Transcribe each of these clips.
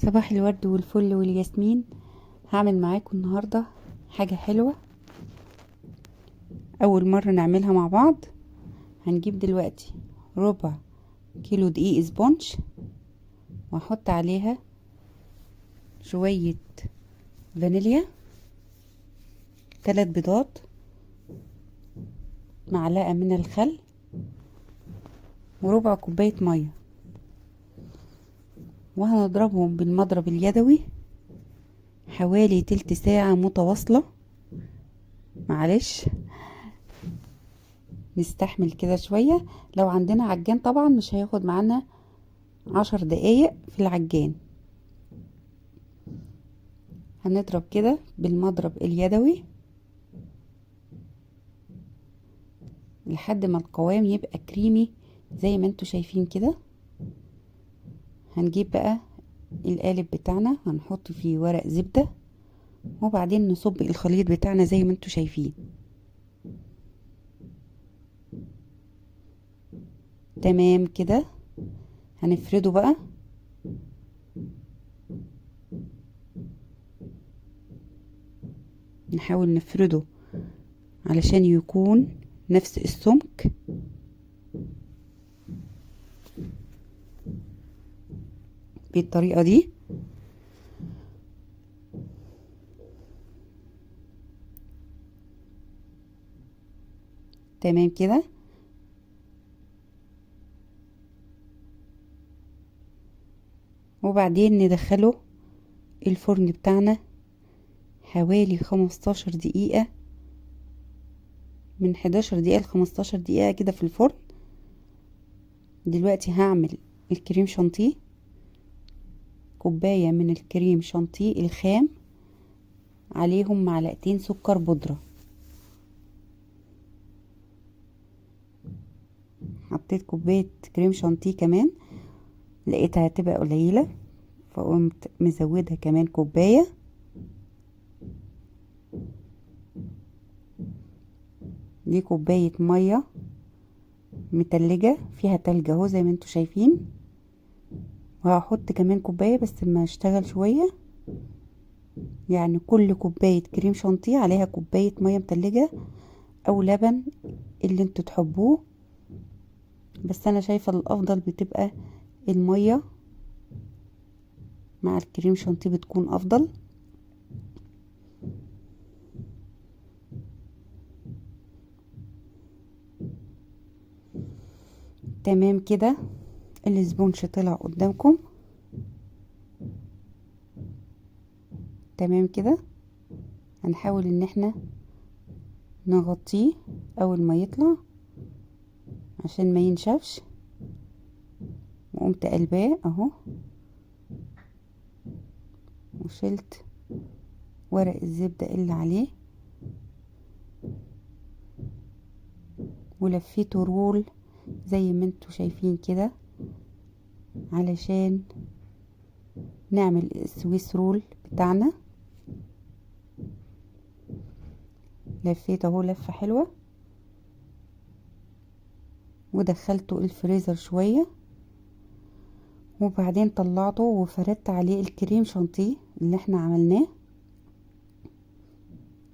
صباح الورد والفل والياسمين. هعمل معاكم النهاردة حاجة حلوة أول مرة نعملها مع بعض. هنجيب دلوقتي ربع كيلو دقيق سبونج واحط عليها شوية فانيليا، 3 بيضات، معلقة من الخل، وربع كوباية مية، وهنضربهم بالمضرب اليدوي حوالي تلت ساعة متواصلة. معلش نستحمل كده شوية، لو عندنا عجان طبعا مش هياخد معانا 10 دقايق في العجان. هنضرب كده بالمضرب اليدوي لحد ما القوام يبقى كريمي زي ما انتوا شايفين كده. هنجيب بقى القالب بتاعنا، هنحط فيه ورق زبدة، وبعدين نصب الخليط بتاعنا زي ما انتوا شايفين. تمام كده. هنفرده بقى نحاول نفرده علشان يكون نفس السمك. بالطريقة دي. تمام كده. وبعدين ندخله الفرن بتاعنا حوالي 15 دقيقة، من 11 دقيقة ل 15 دقيقة كده في الفرن. دلوقتي هعمل الكريم شانتيه. كوباية من الكريم شانتيه الخام، عليهم معلقتين سكر بودرة. حطيت كوباية كريم شانتيه كمان، لقيتها هتبقى قليلة فقمت مزودها كمان كوباية. دي كوباية مية متلجة فيها تلج اهو زي ما انتوا شايفين. وهحط كمان كوباية بس ما اشتغل شوية، يعني كل كوباية كريم شانتيه عليها كوباية مية متلجة او لبن اللي انتوا تحبوه، بس انا شايفة الافضل بتبقى المية مع الكريم شانتيه بتكون افضل. تمام كده. الاسبونج طلع قدامكم. تمام كده. هنحاول ان احنا نغطيه اول ما يطلع عشان ما ينشفش. وقمت قلباه اهو، وشلت ورق الزبدة اللي عليه، ولفيته رول زي ما انتوا شايفين كده علشان نعمل السويس رول بتاعنا. لفيته اهو لفة حلوة، ودخلته الفريزر شوية، وبعدين طلعته وفردت عليه الكريم شانتيه اللي احنا عملناه.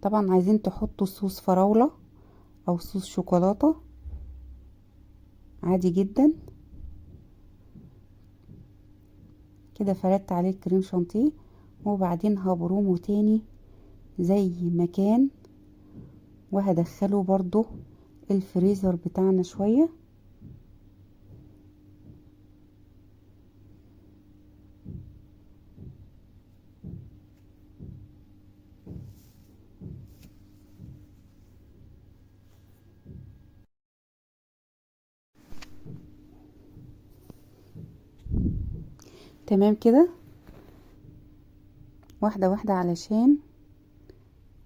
طبعا عايزين تحطوا صوص فراولة او صوص شوكولاتة عادي جدا. كده فردت عليه الكريم شانتيه، وبعدين هبرمه تاني زي ما كان، وهدخله برضو الفريزر بتاعنا شوية. تمام كده. واحدة واحدة علشان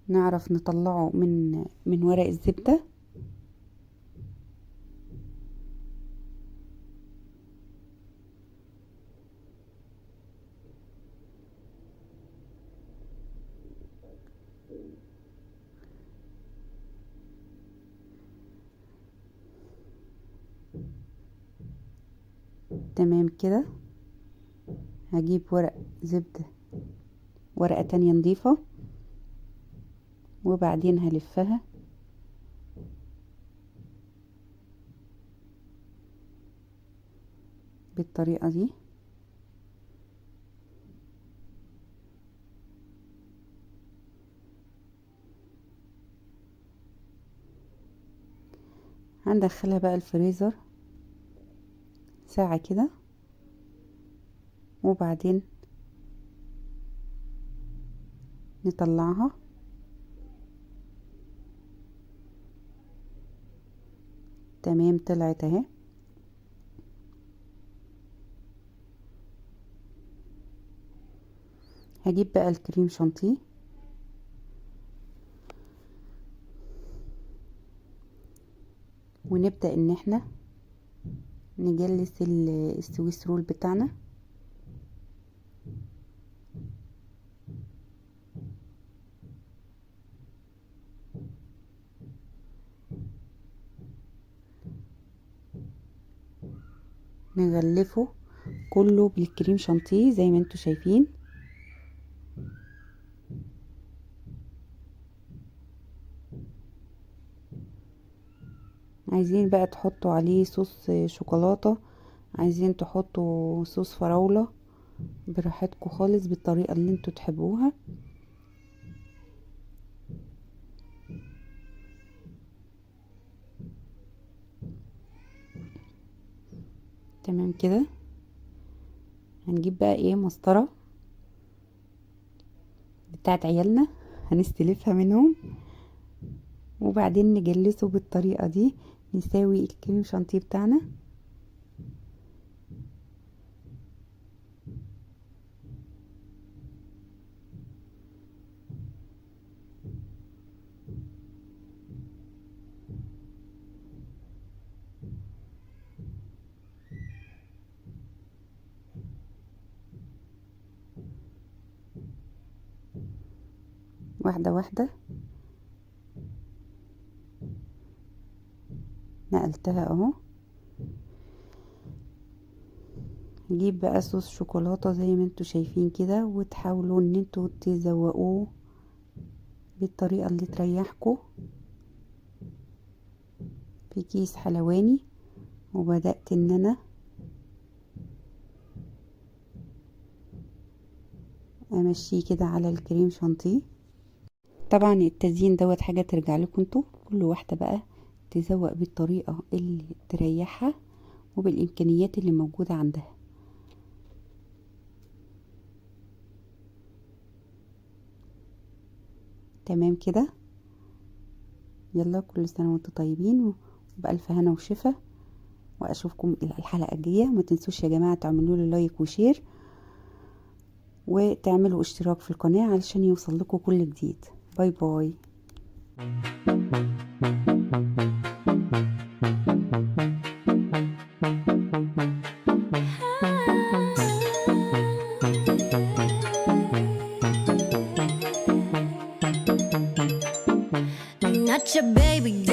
نعرف نطلعه من ورق الزبدة. تمام كده. هجيب ورق زبدة، ورقة تانية نضيفة، وبعدين هلفها بالطريقة دي. هندخلها بقى الفريزر ساعة كده، وبعدين نطلعها. تمام، طلعت اهي. هجيب بقى الكريم شانتيه، ونبدأ ان احنا نجلس ال Swiss roll بتاعنا. نغلفه كله بالكريم شانتيه زي ما انتوا شايفين. عايزين بقى تحطوا عليه صوص شوكولاتة، عايزين تحطوا صوص فراولة، براحتكم خالص بالطريقة اللي انتوا تحبوها. تمام كده. هنجيب بقى ايه، مسطرة بتاعت عيالنا هنستلفها منهم، وبعدين نجلسه بالطريقة دي، نساوي الكريم شانتيه بتاعنا. واحدة واحدة. نقلتها اهو. نجيب بقى صوص شوكولاتة زي ما انتوا شايفين كده، وتحاولوا ان انتوا تزوقوه بالطريقة اللي تريحكم في كيس حلواني. وبدأت ان انا امشيه كده على الكريم شانتيه. طبعا التزيين دوت حاجة ترجع لكم انتوا، كل واحدة بقى تزوق بالطريقة اللي تريحها وبالإمكانيات اللي موجودة عندها. تمام كده. يلا كل سنة وانتوا طيبين وبألف هنا وشفا، واشوفكم الحلقة الجاية. وما تنسوش يا جماعة تعملوا لي like و share وتعملوا اشتراك في القناة علشان يوصل لكم كل جديد. bye bye. Not your baby.